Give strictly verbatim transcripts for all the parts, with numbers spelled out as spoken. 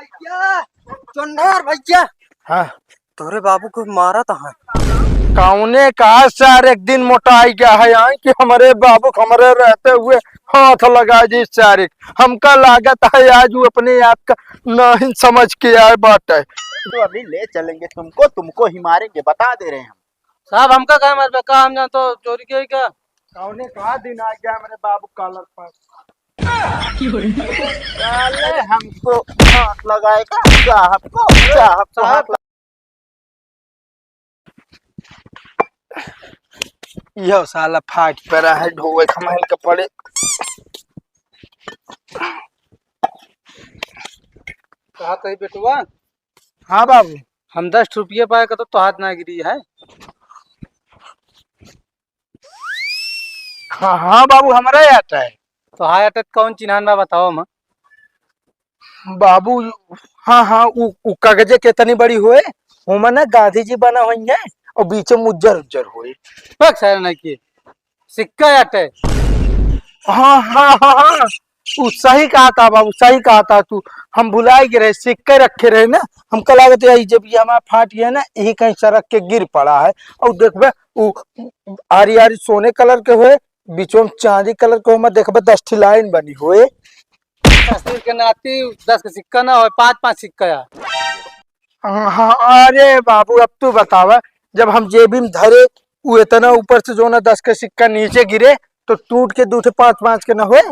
भैया, चंदर भैया। हाँ। तोरे बाबू को मारा तो है। कौने का सार एक दिन मोटाई गया है यहाँ कि हमारे बाबू को हमारे रहते हुए हाथ लगा दी सारे। हमका लागत है आज वो अपने आप का नहीं समझ के आए बाटे। तो अभी ले चलेंगे तुमको, तुमको ही मारेंगे, बता दे रहे हैं हम। साहब, हमका काहे मारबे? का हम जान तो चोरी किया है का? कौने का दिन आ गया मेरे बाबू कॉलर पर? साले हमको हाथ लगाएगा, साहब को, साहब को हाथ लगा-। यह साला फाट पड़ा है, ढोए खमाइन का पड़े। कहा तही बेटवा? हाँ बाबू। हम दस रुपये पाए का तो, तो हाथ ना गिरी है। हाँ, हाँ बाबू, हमरा याद है। तो हाँ याद है, कौन चिन्हान बा बताओ हम। बाबू, हाँ, हाँ, उ, उ कागजे के इतनी बड़ी होए, ओमा ना गांधी जी बना होइहैं और बीचे में उज्जर उज्जर होए। पक सारे ना किए। सिक्का आटे। हाँ, हाँ, हाँ, हाँ। तू सही कहा था बाबू, सही कहा था तू। हम भुलाए गए रहे, सिक्का रखे रहे ना। हमका लागत है, जब ये हमारा फाट गया ना, यही कहीं सड़क के गिर पड़ा है। और देखबे, उ आरी आरी सोने कलर के होए, बीचों में चांदी कलर के होए, मैं देखबे दस ठी लाइन बनी होए। ससुर के नाती दस के सिक्का ना होए, पाँच पाँच सिक्का है। हाँ, हाँ, अरे बाबू, अब तू बतावा, जब हम जेबी में धरे, उ इतना ऊपर से जो ना दस के सिक्का नीचे गिरे, तो टूट के दू ठे पाँच पाँच के ना होए?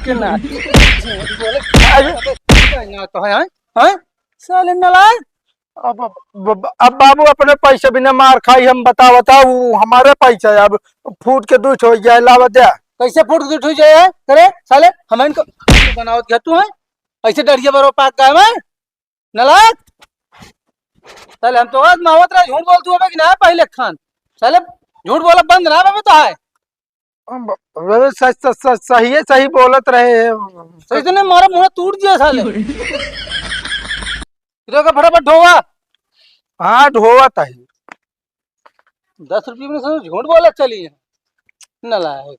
के ना, झूठ बोले, ना तो है, हैं? हैं? साले नालायक। अब, अब, अब, अब बाबू अपने पैसे बिना मार खाई, हम बतावत है, उ हमारे पैसा है, अब फूट के दू ठे हो जाए, लावा दे। कैसे फूट के दू ठे हो जाए? अरे साले, हम इनको बनावत गया तू है, ऐसे डरिया बरो पाक गए मैं। नालायक। साले हम तो आज मावत रहे, झूठ बोलत हुआ कि ना पहले खान। साले झूठ बोला बंद ना बाबे तो है। अब, अब सच, सच, सच, सही है, सही बोलत रहे। सही तो नहीं, मारा मुंह टूट दिया साले। इधर का फटाफट ढोवा। हाँ, ढोवा ताही। दस रुपये में सब झूठ बोला चली है। नालायक।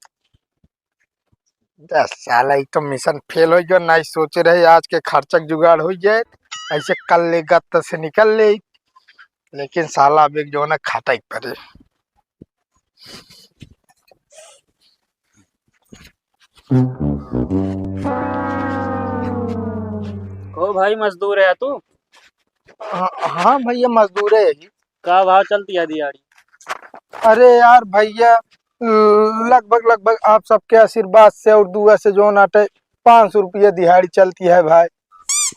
दस साला, ई तो मिशन फेल हो गयो। नहीं सोचे रहे आज के खर्चा के जुगाड़ हो जाए, ऐसे कर ले गत्त से निकल ले, लेकिन साला अब एक जो ना खाटा ही पड़े। ओ भाई, मजदूर है तू? हाँ, हाँ भैया, मजदूर है। का भाव चलती है दिहाड़ी? अरे यार भैया, लगभग, लगभग आप सबके आशीर्वाद से और दुआ से जो नाटे पाँच सौ रुपया दिहाड़ी चलती है भाई।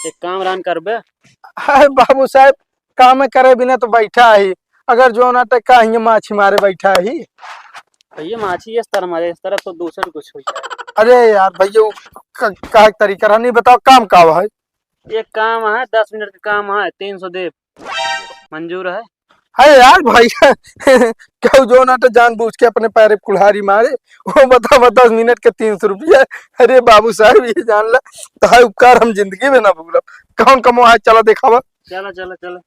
एक काम रान करबे? अरे बाबू साहब, काम करे बिना तो बैठा ही, अगर जो नाटे का हियाँ माछी मारे बैठा ही। भैया, माछी इस तरह मारे, इस तरह तो दूसर कुछ हो जाए। अरे यार भैया, वो क-, का तरीका रहा, नहीं बताओ, काम का है? एक काम है, दस मिनट का काम है, तीन सौ दे। मंजूर है? अरे यार भैया, केहू जो ना तो जानबूझ के अपने पैरे पे कुल्हाड़ी मारे, वो बतावा दस मिनट के तीन सौ रुपया। अरे बाबू साहब, ये जान ला, तोहार उपकार हम जिंदगी में ना भूलब। कौन कमवा है, चला देखावा। चला, चला, चला।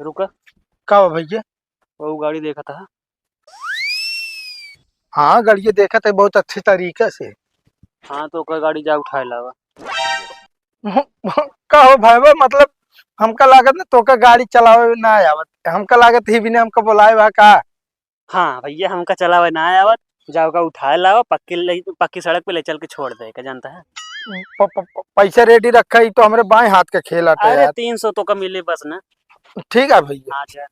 रुका। का बा भैया? वो गाड़ी देखा था। हाँ, गाड़िया देखत है बहुत अच्छे तरीका से। हाँ, तो ओकर गाड़ी जा उठाए लावा। का हो भाईवा, मतलब हमका लागत ना तोका गाड़ी चलावे ना आवत, हमका लागत ही बिना हमका बोलाए बा का? हाँ भैया, हमका चलावे ना आवत, जा ओका उठाए लावा, पक्की ले, पक्की सड़क पे ले चल के छोड़ दे के, जानता है? प-, प-, प-, पैसा रेडी रखा ही तो हमरे बाएं हाथ का खेल आटे अरे यार। तीन सौ तो का मिले बस ना। ठीक है भैया। हाँ, जा।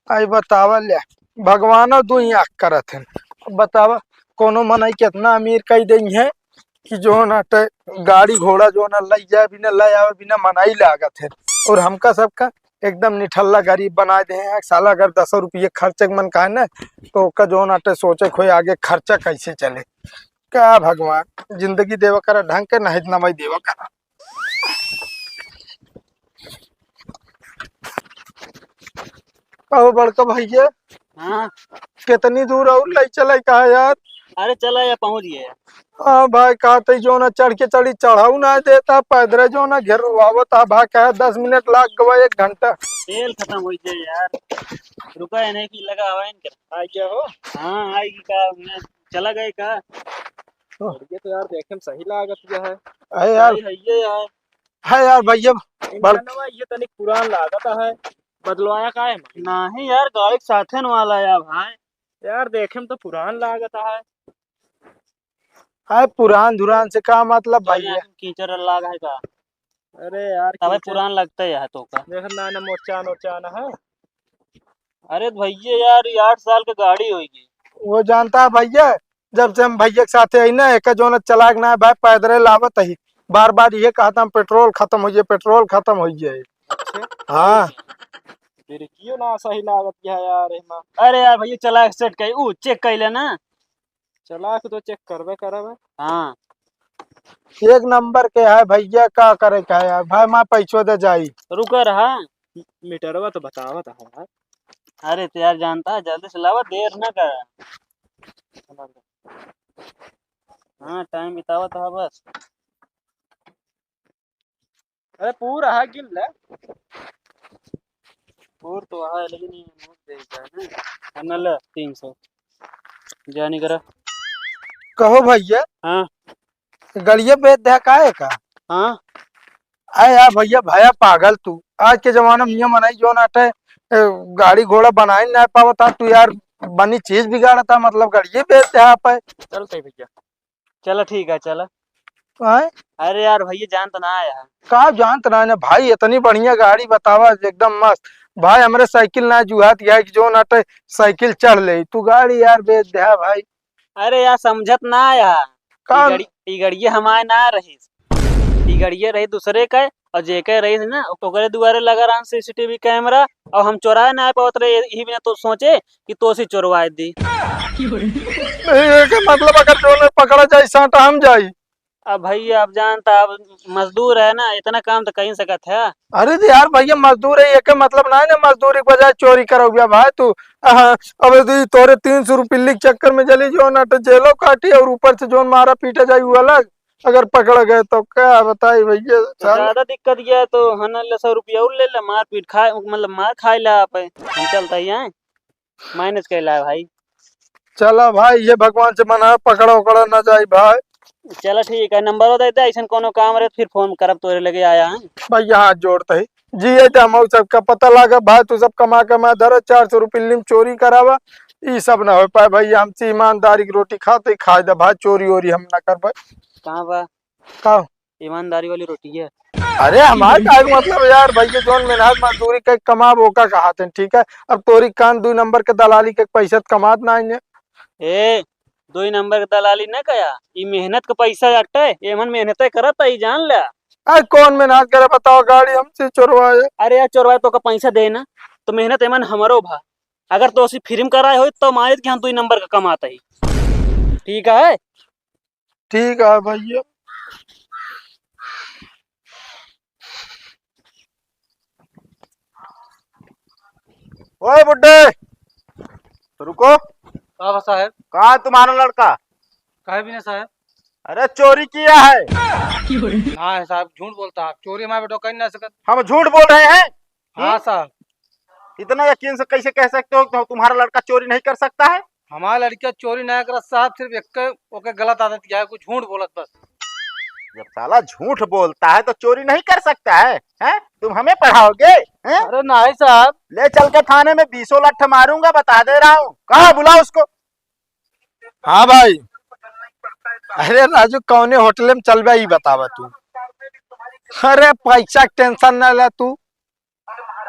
आई बतावा ले, भगवानो दुई आँख करत हन। बतावा, कोनो मनई केतना अमीर कई देई है कि जो ना ते गाड़ी घोड़ा जो ना लई जाए बिना, लई आवे बिना मनई लागत है। और हमका सबका एकदम निठल्ला गरीब बनाए दे हैं। साला अगर दसो रुपये खर्चे के मन कहे ना, तो ओका जो ना ते सोचे खोए आगे खर्चा कैसे चले। का भगवान, जिंदगी देवा करा ढंग के, नहीं तो नमई देवा करा। कहो बड़का भैया, हाँ। कितनी दूर और लइ चले का यार? अरे चला या पहुँच गए। हाँ भाई, कहा तई जो ना चढ़ के चढ़ी, चढ़ाऊ ना देता, पैदरे जो ना घेरवावत आ, भाई कहे दस मिनट लाग गवा, एक घंटा। तेल खतम होइ जाए यार। रुका है नहीं कि लगा हवा इनके। आ गया हो? हाँ, आएगी का? मैं चला गए का? ये तो यार देखे में सही लागत गया है। अरे यार। सही है ये यार। है यार भैया, इनका बड़- नवा ये तनिक पुरान लागत है, बदलवाया का है? नहीं यार, गाड़ी के साथे न वाला यार भाई। यार देखे में तो पुरान लागत है। है पुरान धुरान से का मतलब भैया? कीचड़ लाग है का? अरे यार, तबे कीचड़। पुरान लगता है यार तो का। देख ना, ना मोरचान ओरचान है। अरे भैया यार, ये आठ साल के गाड़ी होगी। वो जानता है भैया, जब से हम भैया के साथे आई ना, एक जोन चलाक ना है भाई, पैदरे लावत ही। बार बार ये कहता हम, "पेट्रोल खतम होइ जाए, पेट्रोल खतम होइ जाए।" अच्छा। हाँ। ब्रेकियो ना सही लागत है यार एमा। अरे यार भैया, चला के सेट कर, ऊ चेक कर लेना। चला के तो चेक करबे करबे। हाँ। एक नंबर के है भैया, का करे का है यार? भाई, मैं पैसो दे जाई। रुका रहा। मीटरवा तो बतावत है यार। अरे तो यार, जानता है, जल्दी से लावा, देर ना कर। हाँ, टाइम बितावत है बस। अरे पूरा है गिन ले। पूर तो है, लेकिन ये नोट दे देता है ना। अन्ना ले तीन सौ। जानी करा। कहो भैया। हाँ। गड़िया बेच दे का है का? हाँ। अरे यार भैया, भया पागल तू। आज के जमाना में ये मनई जो नाटे, ए, गाड़ी घोड़ा बनाए ना पावत है तू यार, बनी चीज बिगाड़ता, मतलब गड़िया बेच दे आप है। चल सही भैया। चला ठीक है, चला। आय? अरे यार भैया, जानत ना आया। का जानत ना है भाई, इतनी बढ़िया गाड़ी बतावा, एकदम मस्त। भाई, हमरे साइकिल ना जुहात है कि जो नाटे साइकिल चढ़ ले। तू गाड़ी यार बेच दे भाई। अरे यार, समझत ना आया। का? ई गड़ी-, ई गड़िया हमारे ना रही, ई गड़िया रही दूसरे का। और जेके रही ना, ओकरे दुआरे लगा रहन सीसीटीवी कैमरा, और हम चोराए ना पावत रहे, यही बिना तो सोचे कि तोसी चोरवाए दी। नहीं, एके मतलब अगर जो ना पकड़ा जाई, साटा हम जाई। अब भैया, अब जानता, अब मजदूर है ना, इतना काम तो कहीं सकत है। अरे तो यार भैया, मजदूर है, एके मतलब ना है ना, मजदूरी के बजाय चोरी करोगे भाई तू। हाँ, अब यदि तोरे तीन सौ रुपये के चक्कर में जली जो ना, तो जेलो काटी और ऊपर से जोन मारा पीटा जाई, वो अलग। अगर पकड़ गए तो क्या बताई भैया, तो साला। ज्यादा दिक्कत ये है तो हन ले सौ रुपया और ले ले, मारपीट खाए, मतलब मार खाए ला आप, हम चलता ही हैं, मैनेज कर ला भाई। चला भाई, ये भगवान से मना, पकड़ा उकड़ा ना जाए भाई। चला ठीक है, नंबर दे दे, ऐसन कोनो काम रहे तो फिर फोन करब, तोरे लगे आया है। भैया हाथ जोड़ते ही, जिए तो हम सबका पता लागा भाई, तू सब कमा कमा धरा, चार सौ रुपये लिम चोरी करावा, ई सब ना हो पाए भैया, हमसे ईमानदारी की रोटी खाते ही खाए दे भाई, चोरी ओरी हम ना कर पाए। कहाँ बा? का? ईमानदारी वाली रोटी है। अरे हमारे का मतलब यार, भैया जोन मेहनत मजदूरी के कमाब ओका कहाते हैं, ठीक है? अब तोरी कान दुई नंबर के दलाली के पैसा त कमात ना है। ए, दुई नंबर के दलाली न कया, ई मेहनत के पैसा अटे, एमन मेहनते करत है, ई जान ले। अरे कौन मेहनत करे बताओ, गाड़ी हमसे चोरवाए। अरे यार चोरवाए तो का पैसा दे ना, तो मेहनत एमन हमरो भा। अगर तो उसी फ्री में कराए होई तो मानित कि हम दुई नंबर का कमात ही। ठीक है? ठीक है भैया। ओए बुड्ढे, रुको। का बा साहेब? कहाँ है तुम्हारा लड़का? काहे बिना साहेब? अरे चोरी किया है। ना है साहब, झूठ बोलता है। चोरी हमारे बेटो कर नहीं सकत। हम झूठ बोल रहे हैं? हाँ हम्म? साहब। इतना यकीन से कैसे कह सकते हो कि तुम्हारा लड़का चोरी नहीं कर सकता है? हमारा लड़का चोरी नहीं करत साहब, सिर्फ एक ओके गलत आदत क्या है, कुछ झूठ बोलत बस। जब साला झूठ बोलता है तो चोरी नहीं कर सकता है, हैं? तुम हमें पढ़ाओगे, हैं? अरे नहीं साहब। ले चल के थाने में बीसों लट्ठ मारूंगा, बता दे रहा हूँ। कहाँ, बुलाओ उसको। हाँ भाई। अरे राजू, कौने होटल में चलबे, ई बतावा तू। अरे पैसा के टेंशन ना ले तू।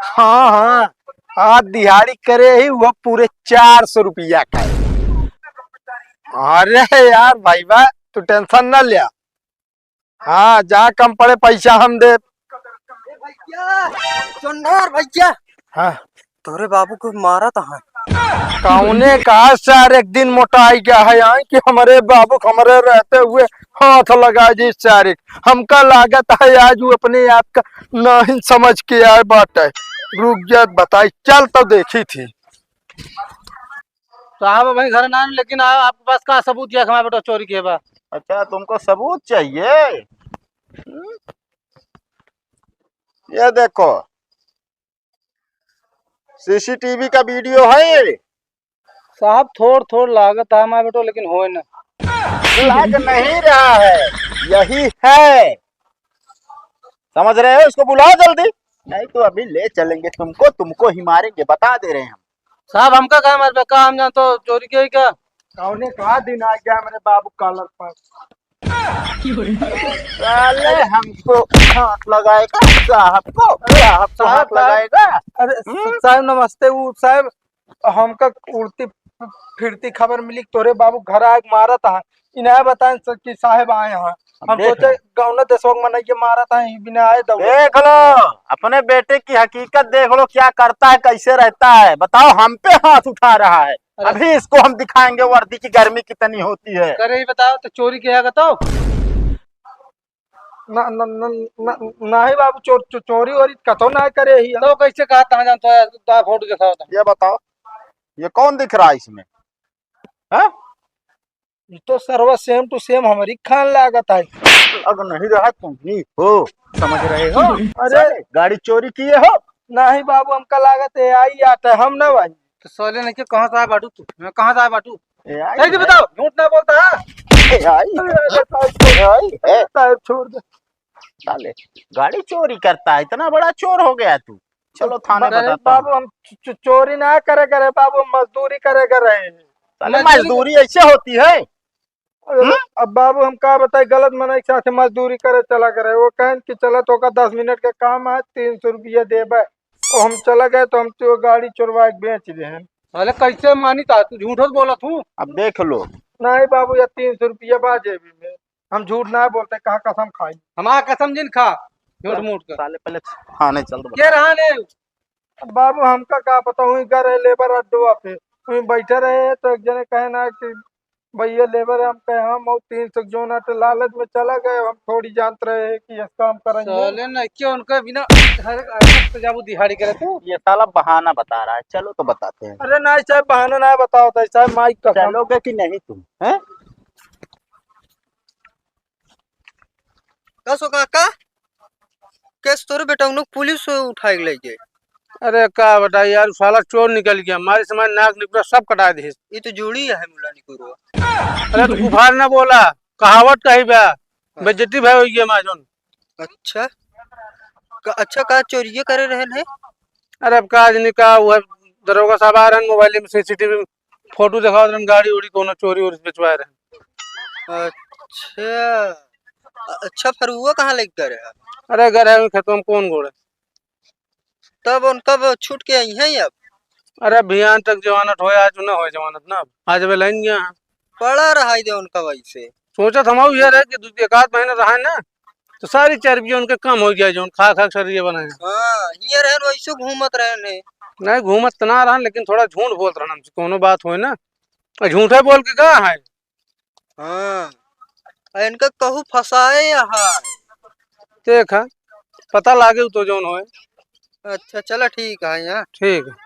हाँ, हाँ, आज दिहाड़ी करे ही वो पूरे चार सौ रुपया का है। अरे यार भाई बा, तू टेंशन ना लिया। हाँ, जा कम पड़े पैसा हम दे। भैया, चंदर भैया। हाँ। तोरे बाबू को मारा तो है। कौने का सार एक दिन मोटाई गया है यहाँ कि हमारे बाबू को हमारे रहते हुए हाथ लगा जी सारे। हमका लागत है आज वो अपने आप का नहीं समझ के आए बाटे। रुक जा बताई, चल तो देखी थी। साहब, अबहीं घर ना आए, लेकिन आ-, आपके पास का सबूत है कि हमारा बेटा चोरी किया बा? अच्छा, तुमको सबूत चाहिए? हम्म? ये देखो, सीसीटीवी का वीडियो है ये। साहब, थोड़ थोड़ लागत है हमारा बेटो, लेकिन होए ना। लाग नहीं रहा है, यही है। समझ रहे हो? इसको बुलाओ जल्दी, नहीं तो अभी ले चलेंगे तुमको, तुमको ही मारेंगे, बता दे रहे हैं हम। साहब, हमका का मारबे? का हम जान तो चोरी किया ही का? कौने का दिन आ गया मेरे बाबू कॉलर पर? साले हमको हाथ लगाएगा, साहब को, साहब को हाथ साहब, साहब। लगाएगा। अरे हम्म? साहब नमस्ते। वो साहब, हमका उड़ती फिरती खबर मिली कि तोरे बाबू घर आके मारत है। इन्हें बताएं सर कि साहब आए हैं। हम देख सोचे लो। गौना देशवा के मनई के मारत है, ई बिना आए दौड़े। देख लो, अपने बेटे की हकीकत देख लो, क्या करता है, कैसे रहता है। बताओ, हम पे हाथ उठा रहा है। अरे। अभी इसको हम दिखाएंगे वर्दी की गर्मी कितनी होती है। करे ही बताओ, तो चोरी किया का तो? ना, ना, ना, ना, नाही बाबू, चोर, चो-, चोरी वोरी कतो ना करे ही। तो कैसे कहा, कहाँ जानता है? तो फोटो दिखाओ तो। ये बताओ, ये कौन दिख रहा है इसमें? हाँ? ये तो सरवा same to same हमारी खान लागत है। अगर नहीं रहा, तुम ही हो, समझ रहे हो? अरे। साले, गाड़ी चोरी किए हो? नहीं बाबू, हमका लागत है AI आता है, हम ना भाई। तो साले नहीं के, कहाँ से आए बाटू तू? हाँ, कहाँ से आए बाटू? AI सही से है। बताओ, झूठ ना बोलता है। AI है। अरे, अरे, साहब, AI है। साहब, छोड़ दे। साले, गाड़ी चोरी करता है, इतना बड़ा चोर हो गया तू। चलो थाने अरे बताता हूँ। बाबू, हम चो-, चो-, चोरी ना करे करे बाबू, हम मजदूरी करे करे हैं। साले, मजदूरी मजदूरी ऐसे होती है? अरे, हम्म? अब बाबू हम का बताई, गलत मनई के साथ मजदूरी करे चला करे। वो कहन कि चला, तोका दस मिनट का काम है, तीन सौ रुपया देबे। तो हम चला गए, तो हम तो गाड़ी चोरवा के बेच दे हैं। अरे कैसे मानी ता तू? झूठ बोलत हूँ। अब देख लो। नहीं बाबू, ये तीन सौ रुपया बा जेबी में, हम झूठ ना बोलते, कहाँ कसम खाई? हमारा कसम जिन खा, झूठ मूठ का। साले पहले थाने चल दो। ये रहा ने। अब बाबू, हमका का पता, वहीं गए रहे लेबर अड्डवा पे, वहीं बैठे रहे तो एक जने कहे ना कि भैया लेबर है, हम कहे हम और तीन सौ जोन आटे लालच में चला गए, हम थोड़ी जानत रहे हैं कि यस काम करेंगे। साले ना क्यों उनका बिना हर आदमी पे जाबू दिहाड़ी करे तू? ये साला बहाना बता रहा है, चलो तो बताते हैं। अरे नहीं साहब, बहाना ना बताओ तो साहब, माइक कसम। चलोगे कि नहीं तुम, हैं? का सो काका? केस तोरे बेटा उन लोग पुलिस से उठाए के ले गए। अरे का बताई यार, साला चोर निकल गया, मारे से मारे नाक निकला, सब कटा दे। ये तो जोड़ी है मुला निकुरवा। अरे तो बुखार ना बोला, कहावत कही बा, हाँ। बेइज्जती भाई हो गया माजन। अच्छा, का, अच्छा का चोरिये करे रहन है? अरे अब का जनी का, वो दरोगा साहब आ रहन, मोबाइल में सीसीटीवी में फोटो दिखावत रहन, गाड़ी उड़ी कोनो चोरी उरी से बेचवाए रहन। अच्छा, अ-, अच्छा, फिर वो कहाँ लेके गए रहे? अरे गए रहे खेतवा में, कौन गोड़े। तब उनका वो छूट के आई हैं अब? अरे बिहान तक जमानत होए, आज न होए जमानत ना, आज वे लाइन गया है। पड़ा रहा दे उनका वैसे। सोचत हमाऊ ये रहे कि दू, एक आध महीना रहा है ना, तो सारी चर्बी उनके कम हो गया, जौन खा खा के शरीर बनाए हैं। हाँ, ये रहन वैसे घूमत रहन है। नहीं, घूमत तो ना रहन, लेकिन थोड़ा झूठ बोलत रहन हमसे, कोनो बात होए ना, और झूठे बोल के कहाँ है। हाँ, आ इनका कहू फंसाए यहाँ। देखा, पता लागे तो जौन होए। अच्छा, चला ठीक है यहाँ। ठीक है।